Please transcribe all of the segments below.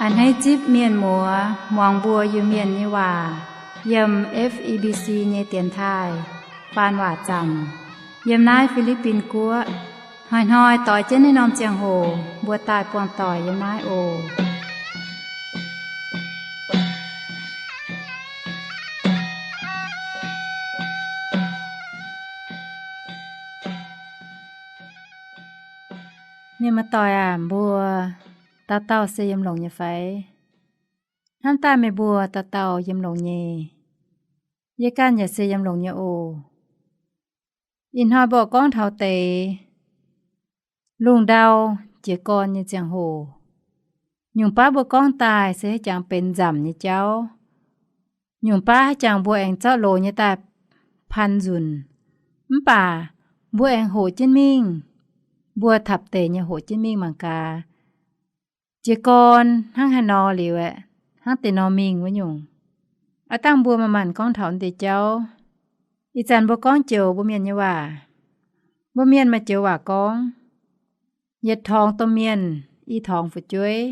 A'hneiv zipv mienh muoz muangx mbuo Iu-Mienh nyei waac yiem F E B C nyei dienx taaih faan waac zaamc yiem naaiv Fi^li^bin Guoqv. Hnoi-hnoi doix jienv naaiv norm ziangh hoc mbuo daaih buangh doic yiem naaiv oc. Mienh muoz-doic aac, mbuo dauh dauh se yiem longx nyei fai? Hnamv daaih meih mbuo dauh dauh yiem longx nyei. Yie ganh yaac se yiem longx nyei oc. Ih hnoi mbuo gorngv taux deix lungh ndau jiez gorn nyei ziangh hoc. Nyungc baav mbuo gorngv daaih se haaix jangx benx nzamc nyei jauv. Nyungc baav haaix jangx mbuo aengx zorqv loz nyei daaih pan nzunc. Mv baac mbuo aengx hoqc jienv mingh, mbuo tapc deix nyei hoqc jienv mingh mangc gaax, jiez gorn hnangv haaix nor liuz aeqv, hnangv deix nor mingh wuov nyungc. Aav dangh mbuo manc-manc gorngv taux deix jauv. Ih zanc mbuo gorngv joux mbuo mienh nyei waac. Mbuo mienh maaih joux waac gorngv, yietc torngx domh mienh, i torngx fu'jueiv.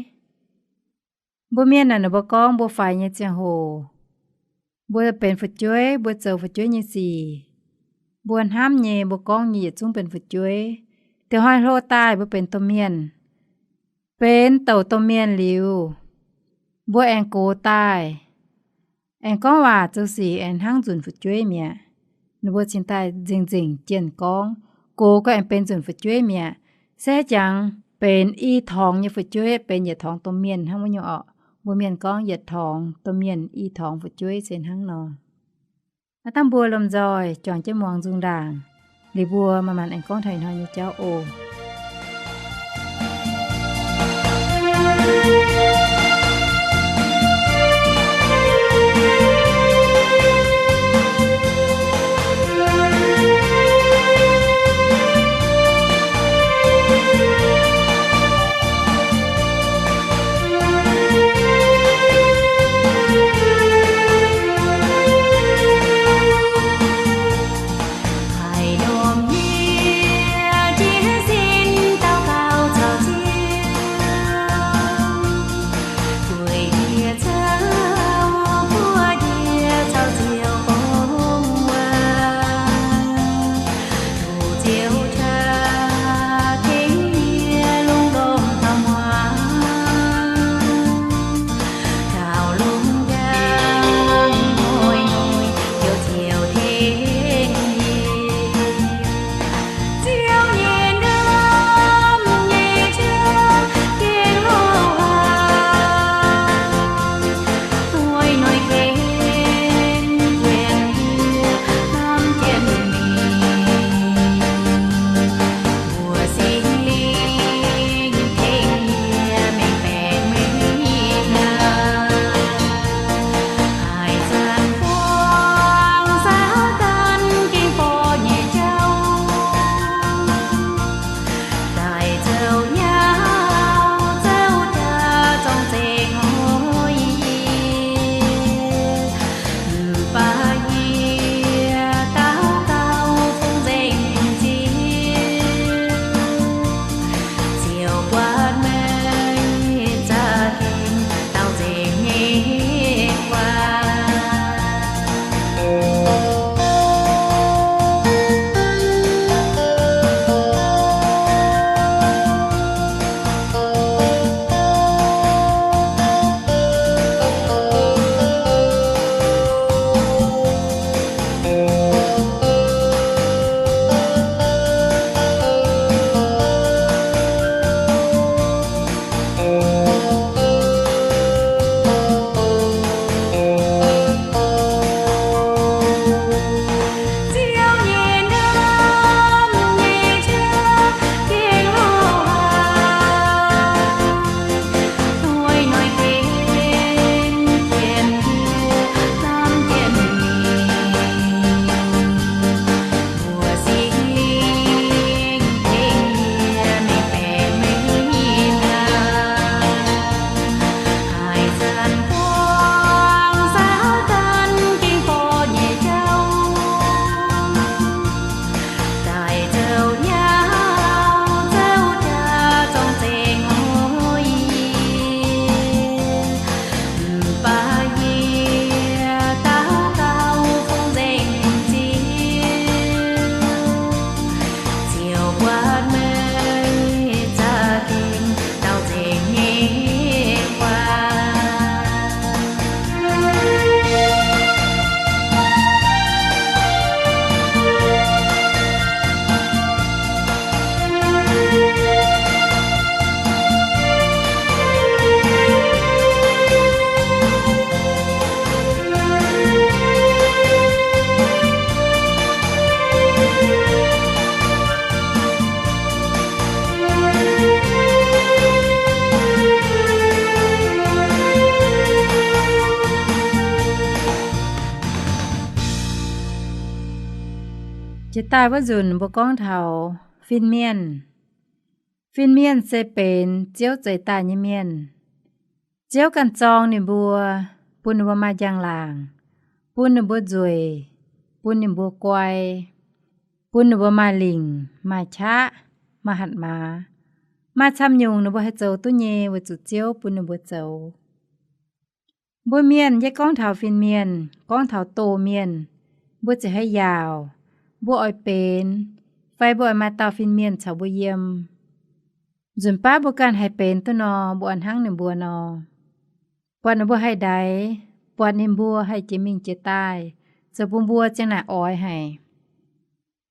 Mbuo mienh naaic, ninh mbuo gorngv mbuo faix nyei ziangh hoc, mbuo benx fu'jueiv, mbuo zoux fu'jueiv nyei sic, mbuo hnamv nyei, mbuo gorngv nyei yietc zungv benx fu'jueiv. Deix hnoi hlo daaih mbuo benx domh mienh, benx douc domh mienh liuz, mbuo aengx gox daaih, aengx gorngv waac zoux sic aengx hnangv nzunc fu'jueiv mi'aqv. Ninh mbuo cingx daaih nzengc-nzengc jienh gorngv, gox gau aengx benx nzunc fu'jueiv mi'aqv. Se haaix jangx benx i torngx nyei fu'jueiv, benx yietc torngx domh mienh hnangv wuov nyungc orqc. Mbuo mienh gorngv yietc torngx domh mienh, i torngx fu'jueiv se hnangv nor. Aav dangh mbuo lomh nzoih juangc jienv muangx nzung ndaangc, liuz mbuo manc-manc aengx gorngv taux ih hnoi nyei jauv oc. Jiex daaih wuov nzunc mbuo gorngv taux fin-mienh. Fin-mienh se benx Ziouv zeix daaih nyei mienh. Ziouv ganh zorng ninh mbuo, bun ninh mbuo maaih njang-laangc, bun ninh mbuo nzueic, bun ninh mbuo guai, bun ninh mbuo maaih lingc, maaih qaqv, maaih hatc maaz, maaih camv nyungc ninh mbuo haih zoux duqv nyei weic zuqc Ziouv bun ninh mbuo zoux. Mbuo mienh yie gorngv taux fin-mienh, gorngv taux doz-mienh, mbuo ziouc haih yaauc, mbuo oix benx, fai mbuo oix maaih dauh fin-mienh caux mbuo yiem. Nzunc baav mbuo ganh haih benx duqv nor, mbuo oix hnangv ninh mbuo nor, buatc ninh mbuo haih ndaix, buatc ninh mbuo haih jiex mingh jiex daaih, zoux bun mbuo ziang naaic oix haic.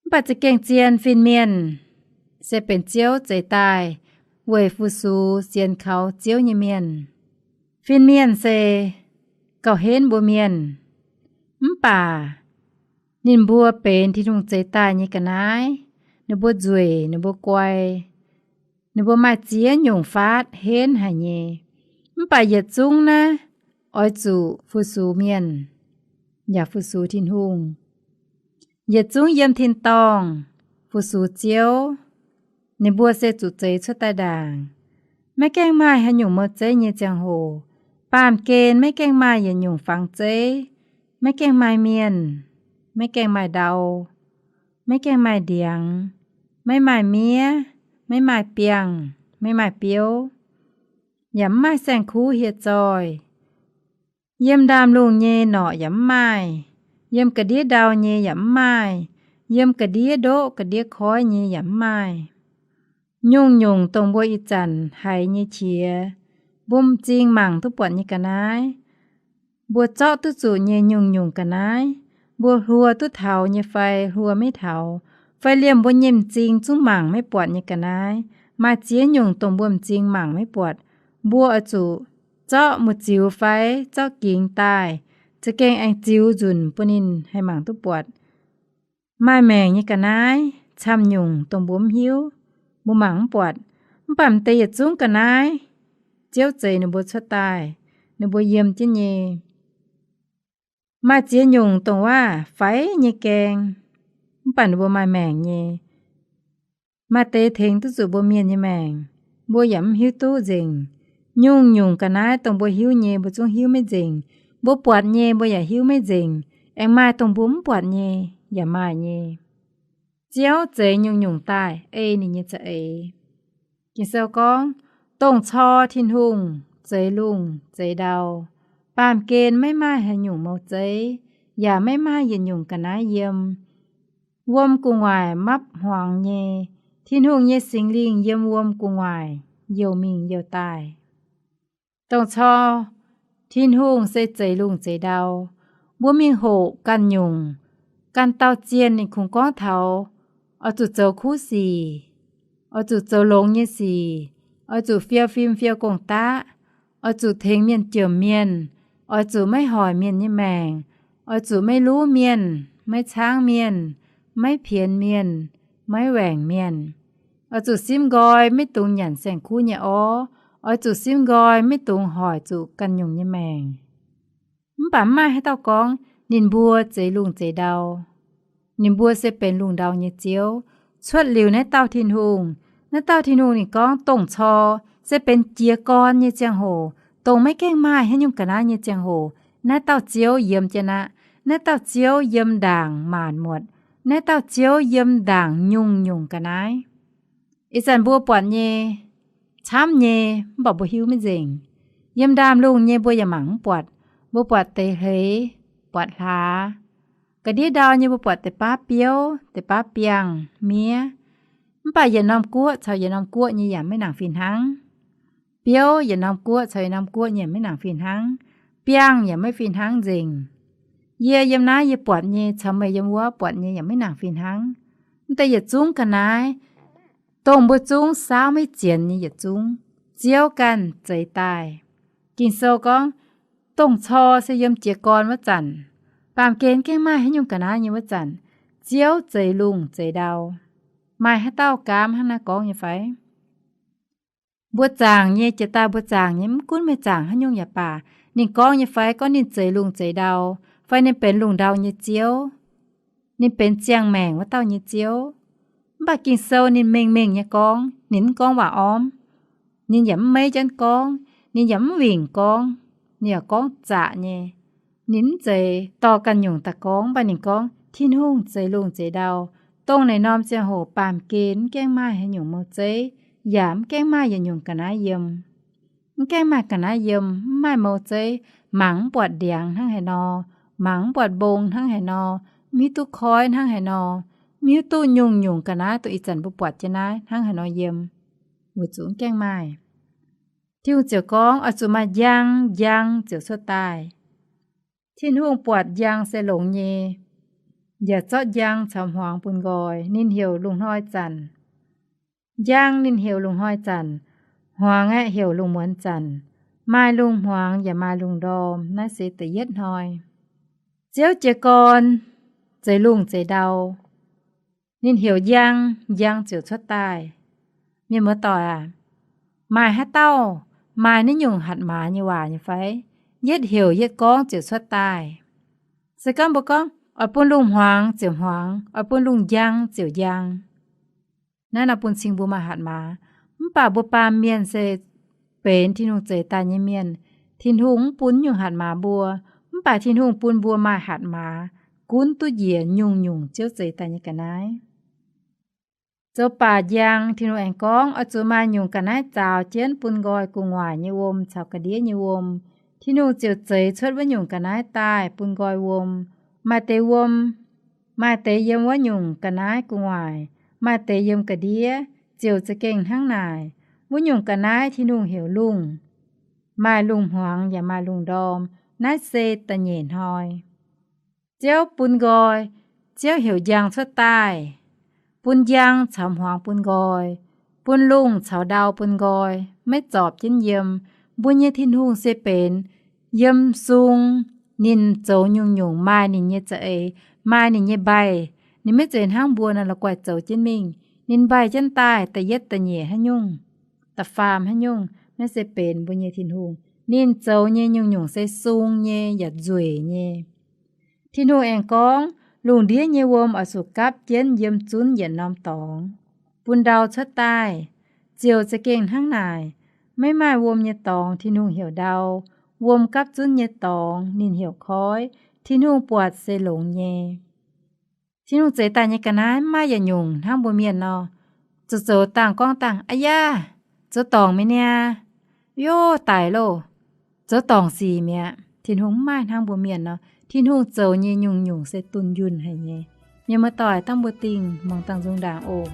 Mv baac za'gengh zien fin-mienh se benx Ziouv zeix daaih weic fu-sux sienx kaux Ziouv nyei mienh. Fin-mienh se gauh henv mbuo mienh, mv baac ninh mbuo benx Tin-Hungh zeix daaih nyei ga'naaiv. Ninh mbuo nzueic, ninh mbuo guai, ninh mbuo maaih ziex nyungc faatv henv haic nyei. Mv baac yietc zungv naaiv oix zuqc fu-sux mienh, yaac fu-sux Tin-Hungh. Yietc zungv yiem tin-dorngh fu-sux Ziouv, ninh mbuo se zuqc zeix cuotv daaih ndaangc. Maiv gaengh maaih haaix nyungc mouz zeiv nyei ziangh hoc, baamh gen maiv gaengh maaih yietc nyungc fangx zeiv, maiv gaengh maaih mienh, maiv gaengh maaih ndau, maiv gaengh maaih ndiangx, maiv maaih miev, maiv maaih biangh, maiv maaih biouv, yaac mv maaih saeng-kuv hieh zoih. Yiem ndaamv-lungh nyei norqc yaac mv maaih, yiem ga'ndiev ndau nyei yaac mv maaih, yiem ga'ndiev ndoqv ga'ndiev koiv nyei yaac mv maaih. Nyungc-nyungc dongh mbuo ih zanc haiz nyei qiex, mbuo m'zing mangc duqv buatc nyei ga'naaiv, mbuo zorqv duqv zuqc nyei nyungc-nyungc ga'naaiv, mbuo hluo duqv taux nyei fai hluo maiv taux, fai liemh mbuo nyei m'zing zungv mangc maiv buatc nyei ga'naaiv, maaih ziex nyungc dongh mbuo m'zing mangc maiv buatc, mbuo oix zuqc zorqv muoz-ziux fai zorqv gingx daaih, za'gengh aengx ziux nzunc bun ninh haih mangc duqv buatc. Maaih maengc nyei ga'naaiv camv nyungc dongh mbuo mv hiuv, mbuo mangc mv buatc. Mv baac m'deix yietc zungv ga'naaiv, Ziouv zeix ninh mbuo cuotv daaih, ninh mbuo yiem jienv nyei. Maaih ziex nyungc dongh waav-faix nyei gaeng, mv baac ninh mbuo maaih maengc nyei. Maaih deix tengx duqv zuqc mbuo mienh nyei maengc, mbuo yaac mv hiuv duqv nzengc. Nyungc-nyungc ga'naaiv dongh mbuo hiuv nyei mbuo zungv hiuv maiv nzengc. Mbuo buatc nyei mbuo yaac hiuv maiv nzengc. Aengx maaih dongh mbuo mv buatc nyei yaac maaih nyei. Ziouv zeix nyungc-nyungc daaih ei ninh nyei za'eix. Ging-Sou gorngv, Dongh cor Tin-Hungh zeix lungh zeix ndau, baamh gen maiv maaih haaix nyungc mouz zeiv, yaac maiv maaih yietc nyungc ga'naaiv yiem. Wuom gu'nguaaic mapv hmuangx nyei, Tin-Hungh nyei Singx Lingh yiem wuom gu'nguaaic youh mingh youh daaih. Dongh cor Tin-Hungh se zeix lungh zeix ndau. Mbuo mingh hoqc ganh nyungc, ganh dauh zienh ninh kungx gorngv taux oix zuqc zoux kuv sic, oix zuqc zoux longx nyei sic, oix zuqc fiou fim fiou gong-daqv, oix zuqc tengx mienh jomc mienh, oix zuqc maiv hoic mienh nyei maengc, oix zuqc maiv luv mienh, maiv caangv mienh, maiv pienx mienh, maiv waengc mienh. Oix zuqc simv nqoi maiv dungx nyanc saeng-kuv nyei orv. Oix zuqc simv nqoi maiv dungx hoic zuqc ganh nyungc nyei maengc. Mv baac mv maaih haaix dauh gorngv ninh mbuo zeix lungh zeix ndau. Ninh mbuo se benx lungh ndau nyei ziouv. Cuotv liuz naaiv dauh Tin-Hungh, naaiv dauh Tin-Hungh ninh gorngv dongh cor se benx jiez gorn nyei ziangh hoc, dongh maiv gaengh maaih haaix nyungc ga'naaiv nyei ziangh hoc, naaiv dauh Ziouv yiem jienv aqv. Naaiv dauh Ziouv yiem ndaangc maanc muotc. Naaiv dauh Ziouv yiem ndaangc nyungc-nyungc ga'naaiv. Ih zanc mbuo buatc nyei camv nyei, mv baac mbuo hiuv maiv nzengc. Yiem ndaamv-lungh nyei mbuo yaac mangc mv buatc. Mbuo buatc deix hleix, buatc hlaax. Ga'ndiev ndau nyei mbuo buatc deix baav biouv, deix baav biangh, miev. Mv baac yietc norm guoqv caux yietc norm guoqv nyei yaac maiv nangc fih hnangv. Biouv yietc norm guoqv caux yietc norm guoqv nyei yaac maiv nangc fih hnangv. Biangh yaac maiv fih hnangv nzengc. Yie yiem naaiv yie buatc nyei caux meih yiem wuov buatc nyei yaac maiv nangc fih hnangv. Mv deix yietc zungv ga'naaiv, dongh mbuo zungv saauv maiv zienx nyei yietc zungv, Ziouv ganh zeix daaih. Ging-Sou gorngv, dongh cor se yiem jiez gorn wuov zanc, baamh gen gengh maaih haaix nyungc ga'naaiv nyei wuov zanc, Ziouv zeix lungh zeix ndau. Maaih haaix dauh gaamv hnangv naaiv gorngv nyei fai? Mbuo zaangc nyei, jiex daaih mbuo zaangc nyei, mv gunv meih zaangc haaix nyungc yaac baac, ninh gorngv nyei fai gorngv ninh zeix lungh zeix ndau, fai ninh benx lungh ndau nyei Ziouv, Ninh benx ziangh maengc wuov dauh nyei Ziouv. Mv baac Ging-Sou ninh mengh mengh nyei gorngv, ninh mv gorngv waac ormv. Ninh yaac mv meiv jienv gorngv, ninh yaac mv wingc gorngv, ninh yaac gorngv zaqc nyei. Ninh mv zeiz dorh ganh nyungc daaih gorngv, mv baac ninh gorngv Tin-Hungh zeix lungh zeix ndau, dongh naaiv norm ziangh hoc baamh gen mv gaengh maaih haaix nyungc mou-zeiv, yaac mv gaengh maaih yietc nyungc ga'naaiv yiem. Mv gaengh maaih ga'naaiv yiem, mv maaih mou-zeiv, mangc mv buatc ndiangx hnangv haaix nor, mangc mv buatc mbong hnangv haaix nor, mv hiuv duqv koiv hnangv haaix nor, mv hiuv duqv nyungc-nyungc ga'naaiv dongh ih zanc mbuo buatc jienv naaiv hnangv haaix nor yiem. Weic zuqc mv gaengh maaih. Tin-Hungh ziouc gorngv, oix zuqc maaih njang, njang ziouc cuotv daaih. Tin-Hungh buatc njang se longx nyei, yaac zorqv njang caux hmuangx bun nqoi. Ninh heuc lungh hnoi zanc njang, ninh heuc lungh hnoi zanc hmuangx, aeqv, heuc lungh muonz zanc. Maaih lungh hmuangx yaac maaih lungh ndorm. Naaiv se da'yietv hnoi. Ziouv jiez gorn zeix lungh zeix ndau. Ninh heuc njang, njang ziouc cuotv daaih. Mienh muoz-doic aac, maaih haaix dauh maaih naaiv nyungc hatc maaz nyei waac nyei fai? Yietv heuc yietv gorngv ziouc cuotv daaih. Se gorngv mbuo gorngv, oix bun lungh hmuangx ziouc hmuangx, oix bun lungh njang ziouc njang. Naaiv nor bun cing mbuo maaih hatc maaz. Mv baac mbuo baamh mienh se benx Tin-Hungh zeix daaih nyei mienh. Tin-Hungh mv bun nyungc hatc maaz mbuo, mv baac Tin-Hungh bun mbuo maaih hatc maaz, gunv duqv njiec nyungc-nyungc Ziouv zeix daaih nyei ga'naaiv. Zoux baac njang, Tin-Hungh aengx gorngv, oix zuqc maaih nyungc ga'naaiv zaaux jienv bun nqoi gu'nguaaic nyei wuom caux ga'ndiev nyei wuom. Tin-Hungh ziouc zeix cuotv wuov nyungc ga'naaiv daaih bun nqoi wuom. Maaih deix wuom, maaih deix yiem wuov nyungc ga'naaiv gu'nguaaic, maaih deix yiem ga'ndiev, ziouc za'gengh hnangv naaic. Wuov nyungc ga'naaiv Tin-Hungh heuc lungh. Maaih lungh hmuangx yaac maaih lungh ndorm. Naaiv se da'nyeic hnoi. Ziouv bun nqoi, Ziouv heuc njang cuotv daaih, bun njang caux hmuangx bun nqoi, bun lungh caux ndau bun nqoi, maiv zorpc jienv yiem. Mbuo nyei Tin-Hungh se benx yiem sung, ninh zoux nyungc-nyungc maaih ninh nyei za'eix, maaih ninh nyei mbaih. Ninh maiv zeiz hnangv mbuo nor la'guaih zoux jienv mingh. Ninh mbaih jienv daaih da'yietv da'nyeic haaix nyungc, da'faam haaix nyungc, naaiv se benx mbuo nyei Tin-Hungh. Ninh zoux nyei nyungc-nyungc se sung nyei yaac nzueic nyei. Tin-Hungh aengx gorngv, lungh ndiev nyei wuom oix zuqc gapv jienv yiem zunv yietc norm dorngx, bun ndau cuotv daaih. Ziouc za'gengh hnangv naaic. Maiv maaih wuom nyei dorngx Tin-Hungh heuc ndau. Wuom gapv zunv nyei dorngx ninh heuc koiv. Tin-Hungh buatc se longx nyei. Tin-Hungh zeix daaih nyei ga'naaiv maiv maaih yietc nyungc hnangv mbuo mienh nor, zoux zoux dangh gorngv dangh, Aa yaac, zoux dorngc mi'aqv niaa, yov daic loh, zoux dorngc sic mi'aqv. Tin-Hungh maiv maaih hnangv mbuo mienh nor. Tin-Hungh zoux nyei nyungc-nyungc se dunh yunh haic nyei. Mienh muoz-doic, dangh mbuo dingh muangx dangh nzung ndaangc oc.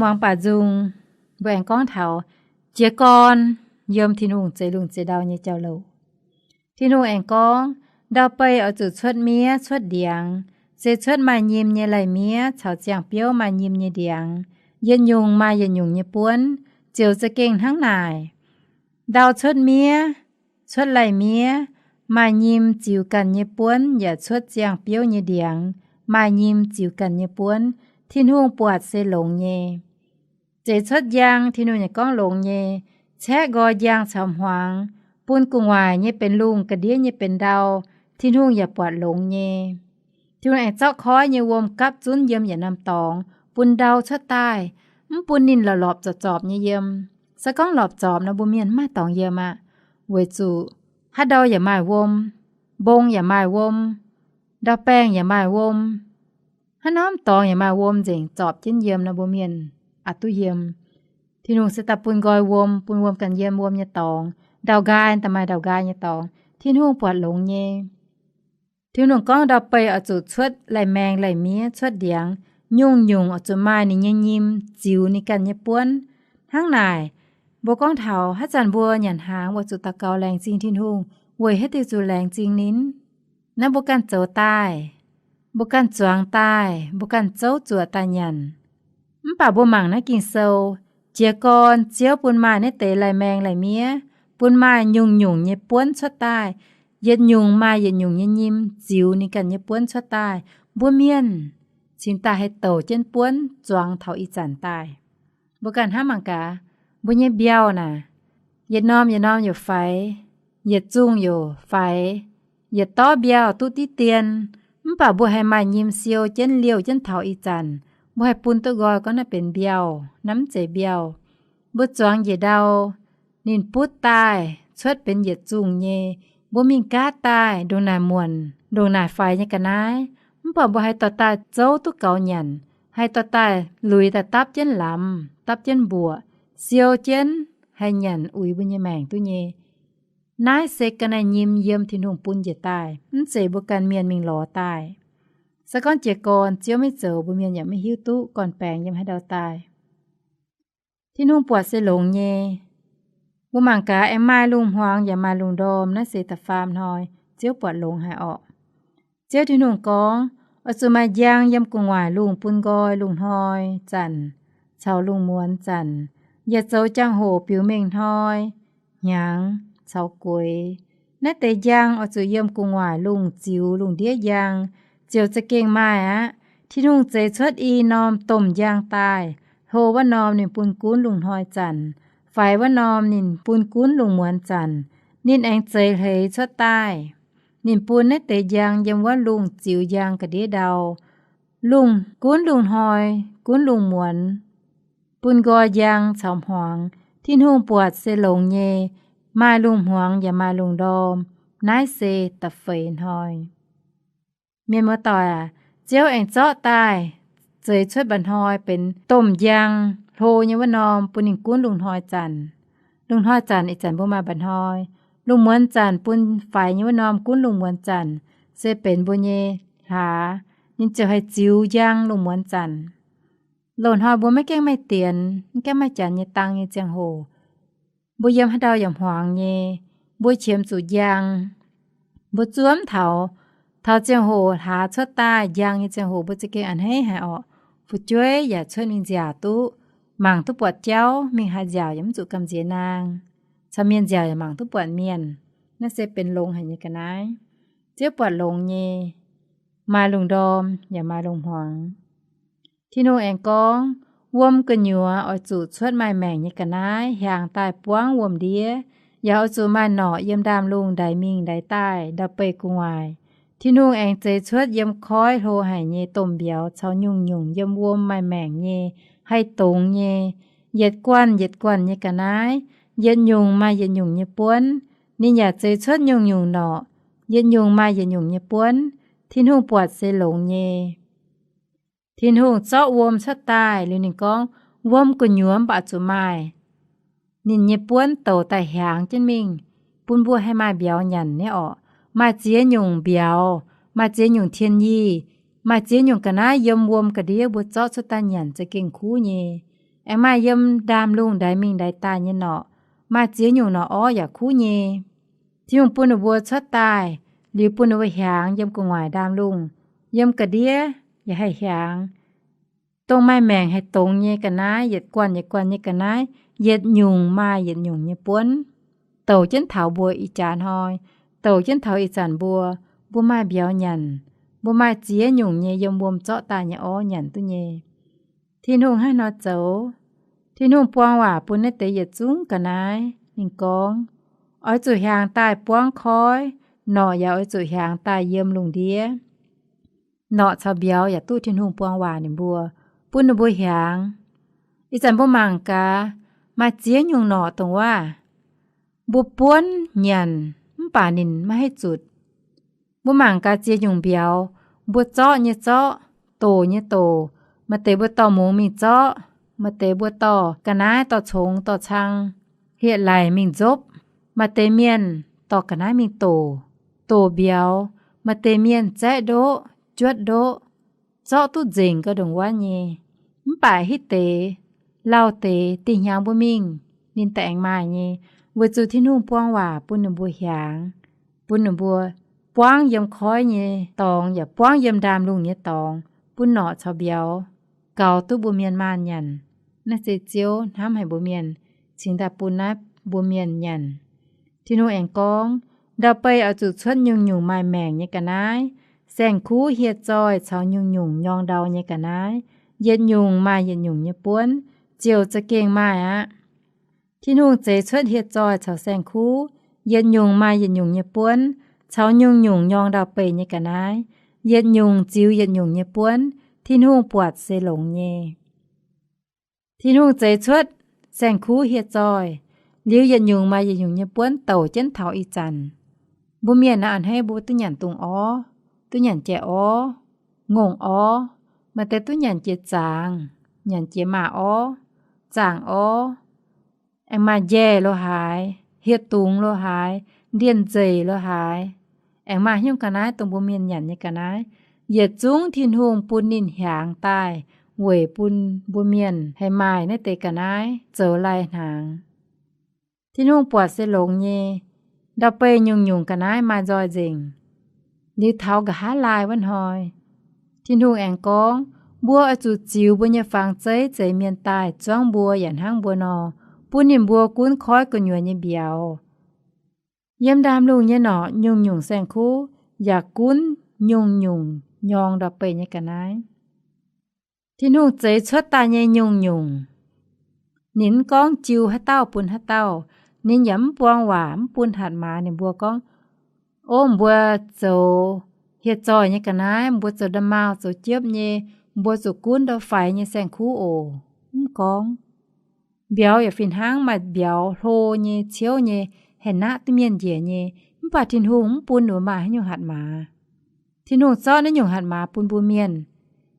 Muangx baac nzung, mbuo aengx gorngv taux jiez gorn yiem Tin-Hungh zeix lungh zeix ndau nyei jauv-louc. Tin-Hungh aengx gorngv, ndau-beih oix zuqc cuotv miev cuotv ndiangx, se cuotv maaih nyim nyei lai-miev caux ziangh biouv maaih nyim nyei ndiangx. Yietc nyungc maaih yietc nyungc nyei buonv, ziouc za'gengh hnangv naaic. Ndau cuotv miev, cuotv lai-miev, maaih nyim ziux ganh nyei buonv yaac cuotv ziangh biouv nyei ndiangx, maaih nyim ziux ganh nyei buonv. Tin-Hungh buatc se longx nyei. Zeix cuotv njang, Tin-Hungh yaac gorngv longx nyei. Caeqv nqoi njang caux hmuangx, bun gu'nguaaic nyei benx lungh, ga'ndiev nyei benx ndau, Tin-Hungh yaac buatc longx nyei. Tin-Hungh aengx zorqv koiv nyei wuom gapv zunv yiem yietc norm dorngx, bun ndau cuotv daaih, mv bun ninh lorpc lorpc zorpc zorpc nyei yiem. Se gorngv lorpc zorpc nor, mbuo mienh mv maaih dorngx yiem aqv. Weic zuqc haaix ndau yaac maaih wuom, mbong yaac maaih wuom, ndau-baengh yaac maaih wuom, haaix norm dorngx yaac maaih wuom nzengc, zorpc jienv yiem nor mbuo mienh aqc duqv yiem. Tin-Hungh se daaih bun nqoi wuom, bun wuom ganh yiem wuom nyei dorngx, ndau-nqaai daaih maaih ndau-nqaai nyei dorngx. Tin-Hungh buatc longx nyei. Tin-Hungh gorngv ndau-beih oix zuqc cuotv lai-maengx lai-miev cuotv ndiangx, nyungc-nyungc oix zuqc maaih ninh nyei nyim ziux ninh ganh nyei buonv. Hnangv naaic, mbuo gorngv taux haaix zanc mbuo nyanc hnaangx mbuo zuqc daux gaux laengz zingh Tin-Hungh. Weic haaix diuc zuqc laengz zingh ninh? Naaiv mbuo ganh zoux daaih, mbuo ganh zuangx daaih, mbuo ganh zouv zuoqc daaih nyanc. Mv baac mbuo mangc naaiv Ging-Sou, jiez gorn Ziouv bun maaih naaiv deix lai-maengx lai-miev, bun maaih nyungc-nyungc nyei buonv cuotv daaih, yietc nyungc maaih yietc nyungc nyei nyim ziux ninh ganh nyei buonv cuotv daaih. Mbuo mienh cingx daaih haih douc jienv buonv zuangx taux ih zanc daaih. Mbuo ganh hnamv mangc gaax, mbuo nyei mbiauh naaic, yietc norm yietc norm youc faix, yietc zungh youc faix, yietc dorv mbiauh duqv diqv dien, mv baac mbuo haih maaih nyim siou jienv liouh jienv taux ih zanc, mbuo haih bun duqv nqoi gorngv naaiv benx mbiauh, naaiv mv zeiz mbiauh. Mbuo zuangx njiec ndau, ninh butv daaih cuotv benx yietc zungh nyei. Mbuo mingh gaatv daaih ndongc naaic muonc, ndongc naaic faix nyei ga'naaiv, mv baac mbuo haih dorh daaih zouv duqv gaux nyanc, haih dorh daaih luiz daaih dapv jienv lamz, dapv jienv mbuoqc, siou jienv haih nyanc uix mbuo nyei maengc duqv nyei. Naaiv se ga'naaiv nyim yiem Tin-Hungh bun njiec daaih, mv zeiz mbuo ganh mienh mingh lorz daaih. Se gorngv jiez gorn Ziouv maiv zoux, mbuo mienh yaac maiv hiuv duqv gorn-baengx yiem haaix ndau daaih. Tin-Hungh buatc se longx nyei. Mbuo mangc gaax, aengx maaih lungh hmuangx yaac maaih lungh ndorm. Naaiv se da'faam hnoi Ziouv buatc longx haic orqc. Ziouv Tin-Hungh gorngv, oix zuqc maaih njang yiem gu'nguaaic lungh bun nqoi lungh hnoi zanc caux lungh muonz zanc, yietc zoux jangx-hoc biux mengh hnoi, hnyangx caux gueix. Naaiv deix njang oix zuqc yiem gu'nguaaic lungh ziux lungh ndiev njang, ziouc za'gengh maaih aqv. Tin-Hungh zeix cuotv i norm domh njang daaih, hlo wuov norm ninh bun gunv lungh hnoi zanc, faix wuov norm ninh bun gunv lungh muonz zanc. Ninh aengx zeix hleix cuotv daaih. Ninh bun naaiv deix njang yiem wuov lungh ziux njang ga'ndiev ndau, lungh gunv lungh hnoi, gunv lungh muonz, bun nqoi njang caux hmuangx. Tin-Hungh buatc se longx nyei. Maaih lungh hmuangx yaac maaih lungh ndorm. Naaiv se da'feix hnoi. Mienh muoz-doic aac, Ziouv aengx zorqv daaih zeix cuotv mba'hnoi benx domh njang hlo nyei wuov norm bun ninh gunv lungh hnoi zanc. Lungh hnoi zanc ih zanc mbuo maaih mba'hnoi. Lungh muonz zanc bun faix nyei wuov norm gunv lungh muonz zanc, se benx mbuo nyei hlaax. Ninh ziouc haih ziux njang lungh muonz zanc. Loz-hnoi mbuo maiv gaengh maaih dienx, maiv gaengh maaih janx nyei dang nyei ziangh hoc, mbuo yiem haaix ndau yaac hmuangx nyei. Mbuo qiemx zuqc njang. Mbuo zuov mv taux, taux ziangh hoc hlaax cuotv daaih njang nyei ziangh hoc mbuo za'gengh a'hneiv haic orqc. Fu'jueiv yaac cuotv mingh nziaauc duqv, mangc duqv buatc jauv, mingh haaix nziaauc yaac mv zuqc gamh nziex naang. Caux mienh nziaauc yaac mangc duqv buatc mienh. Naaiv se benx longx haic nyei ga'naaiv. Ziouv buatc longx nyei. Maaih lungh ndorm yaac maaih lungh hmuangx. Tin-Hungh aengx gorngv, wuom gu'nyuoz oix zuqc cuotv maaih maengc nyei ga'naaiv hiaangx daaih buangv wuom-ndiev, yaac oix zuqc maaih norqc yiem ndaamv-lungh ndaix mingh ndaix daaih ndau-beih gu'nguaaic. Tin-Hungh aengx zeix cuotv yiem koiv hlo haic nyei domh mbiauz caux nyungc-nyungc yiem wuom maaih maengc nyei, haih dongz nyei, yietc guanh yietc guanh nyei ga'naaiv, yietc nyungc maaih yietc nyungc nyei buonv. Ninh yaac zeix cuotv nyungc-nyungc norqc, yietc nyungc maaih yietc nyungc nyei buonv. Tin-Hungh buatc se longx nyei. Tin-Hungh zorqv wuom cuotv daaih liuz ninh gorngv, wuom gu'nyuoz mv baac zuqc maaih ninh nyei buonv douc daaih hiaangx jienv mingh, bun mbuo haih maaih mbiauz nyanc nyei orqc. Maaih ziex nyungc mbiauz, maaih ziex nyungc tien-yih, maaih ziex nyungc ga'naaiv yiem wuom ga'ndiev mbuo zorqv cuotv daaih nyanc za'gengh kuv nyei. Aengx maaih yiem ndaamv-lungh ndaix mingh ndaix daaih nyei norqc, maaih ziex nyungc norqc orv yaac kuv nyei. Tin-Hungh bun ninh mbuo cuotv daaih, liuz bun ninh mbuo hiaangx yiem gu'nguaaic ndaamv-lungh, yiem ga'ndiev yaac haih hiaangx. Dongh maaih maengc haih dongz nyei ga'naaiv, yietc guanh yietc guanh nyei ga'naaiv, yietc nyungc maaih yietc nyungc nyei buonv, douc jienv taux mbuo ih jaax hnoi, douc jienv taux ih zanc mbuo, mbuo maaih mbiauz nyanc, mbuo maaih ziex nyungc nyei yiem wuom zorqv daaih nyei orv nyanc duqv nyei. Tin-Hungh hnangv nor zoux. Tin-Hungh buang waac bun naaiv deix yietc zungv ga'naaiv. Ninh gorngv, oix zuqc hiaangx daaih buangv koiv, norqc yaac oix zuqc hiaangx daaih yiem lungh ndiev. Norqc caux mbiauz yaac duqv Tin-Hungh buang waac ninh mbuo, bun ninh mbuo hiaangx. Ih zanc mbuo mangc gaax, maaih ziex nyungc norqc dongh waav mbuo buonv nyanc mv baac ninh maiv haih zutc. Mbuo mangc gaax ziex nyungc mbiauz, mbuo zorqv nyei zorqv, doc nyei doc, maaih deix mbuo dorh mungz mingh zorqv, maaih deix mbuo dorh ga'naaiv dorh congx dorh cang, hieh laic mingh nzopv, maaih deix mienh dorh ga'naaiv mingh doc, doc mbiauz, maaih deix mienh zaeqv ndoqv, juotv ndoqv, zorqv duqv nzengc ga'ndongc wuov nyei. Mv baac hitv deix, lauh deix, dih hnyangx mbuo mingh, ninh daaih aengx maaih nyei, weic zuqc Tin-Hungh buang waac bun ninh mbuo hiaangx, bun ninh mbuo buangv yiem koiv nyei dorngx yaac buangv yiem ndaamv-lungh nyei dorngx, bun norqc caux mbiauz gaux duqv mbuo mienh maanh nyanc. Naaiv se Ziouv hnamv haic mbuo mienh, cingx daaih bun naaiv mbuo mienh nyanc. Tin-Hungh aengx gorngv, ndau-beih oix zuqc cuotv nyungc-nyungc maaih maengc nyei ga'naaiv. Saeng-kuv, hieh zoih caux nyungc-nyungc nyorng ndau nyei ga'naaiv, yietc nyungc maaih yietc nyungc nyei buonv, ziouc za'gengh maaih aqv. Tin-Hungh zeix cuotv hieh zoih caux saeng-kuv, yietc nyungc maaih yietc nyungc nyei buonv, caux nyungc-nyungc nyorng ndau-beih nyei ga'naaiv, yietc nyungc ziux yietc nyungc nyei buonv. Tin-Hungh buatc se longx nyei. Tin-Hungh zeix cuotv saeng-kuv, hieh zoih, liuz yietc nyungc maaih yietc nyungc nyei buonv douc jienv taux ih zanc. Mbuo mienh naaiv a'hneiv mbuo duqv nyanc dungz orv, duqv nyanc jai-orv, ngongh orv, maaih deix duqv nyanc jiex zaangc, nyanc jiex maaz-orv, zaangc orv, aengx maaih njaih lo haaix, hieh dungz lo haaix, ndienh nzeic lo haaix, aengx maaih hnyouv ga'naaiv dongh mbuo mienh nyanc nyei ga'naaiv. Yietc zungv Tin-Hungh bun ninh hiaangx daaih weic bun mbuo mienh haih maaih naaiv deix ga'naaiv zoux lai hnaangx. Tin-Hungh buatc se longx nyei. Ndau-beih nyungc-nyungc ga'naaiv maaih nzoih nzengc. Liuz taux nqa'haav laai wuov hnoi, Tin-Hungh aengx gorngv, mbuo oix zuqc ziux mbuo nyei fangx zeiv zeix mienh daaih zuangv mbuo yaac hnangv mbuo nor, bun ninh mbuo gunv koiv gu'nyuoz nyei mbiauz. Yiem ndaamv-lungh nyei norqc nyungc-nyungc saeng-kuv yaac gunv nyungc-nyungc nyorng ndau-beih nyei ga'naaiv. Tin-Hungh zeix cuotv daaih nyei nyungc-nyungc, ninh mv gorngv jiu haaix dauh bun haaix dauh. Ninh yaac mv buang waac, mv bun hatc maaz ninh mbuo gorngv, ov, mbuo zoux hieh zoih nyei ga'naaiv, mbuo zoux nda'maauh zoux jiepv nyei, mbuo zuqc gunv ndau-faix nyei saeng-kuv oc. Mv gorngv. Mbiauz yaac fih hnangv, maaih mbiauz hlo nyei, ciouv nyei, haih naqv duqv mienh njiec nyei. Mv baac Tin-Hungh mv bun ninh mbuo maaih haaix nyungc hatc maaz. Tin-Hungh zorqv naaiv nyungc hatc maaz bun mbuo mienh,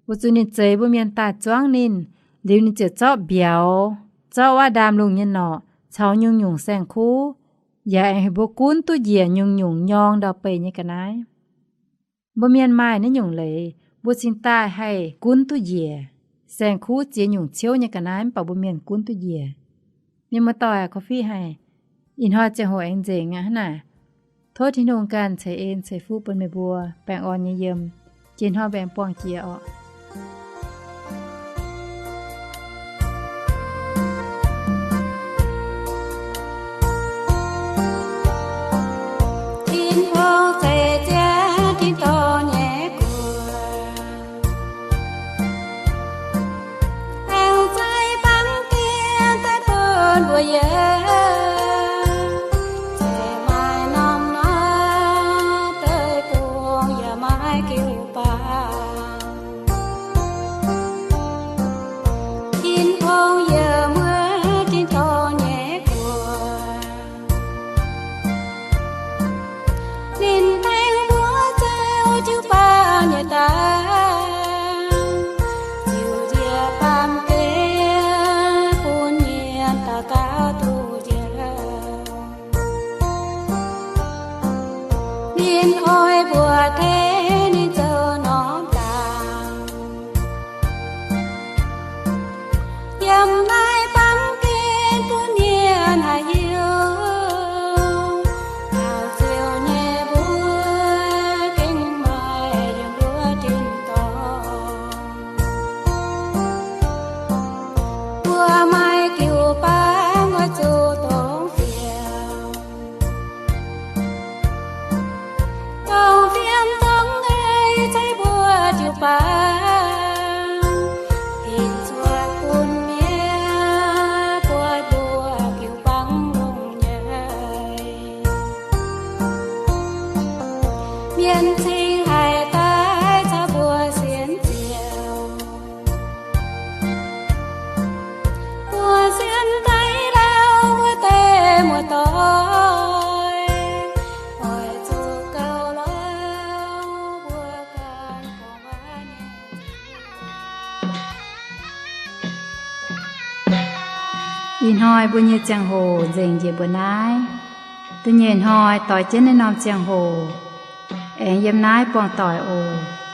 weic zuqc ninh zeix mbuo mienh daaih zuangv ninh. Liuz ninh ziouc zorqv mbiauz, zorqv wuov ndaamv-lungh nyei norqc caux nyungc-nyungc saeng-kuv, yaac aengx heuc mbuo gunv duqv njiec nyungc-nyungc nyorng ndau-beih nyei ga'naaiv. Mbuo mienh maaih naaiv nyungc leiz, mbuo cingx daaih haih gunv duqv njiec. Saeng-kuv ziex nyungc ciouv nyei ga'naaiv mv baac mbuo mienh gunv duqv njiec. Mienh muoz-doic, korv-fiqv haic. Ih hnoi ziangh hoc aengx nzengc aqv hnangv naaic. Tov Tin-Hungh ganh ceix en ceix fuqv bun meih mbuo baengh orn nyei yiem. Jiex hnoi mbuo aengx buangh jiex orqc. Tin-Hungh zeix jienv tin-dorngh nyei guoqv, aengx zeix baamh gen daaih bun mbuo yiem. Zeiz maaih norm-norm deic-bung yaac maaih jiu-baang. Tin-Hungh yiem wuov tin-dorngh nyei guoqv, ninh tengx mbuo zoux jiu-baang nyei daaih, ziux njiec baamh gen bun mienh daux gaux duqv njiec. Ih hnoi mbuo nyei ziangh hoc nzengc njiec mbuo naaiv. Da'nyeic hnoi doix jienv naaiv norm ziangh hoc, aengx yiem naaiv buangh doic oc.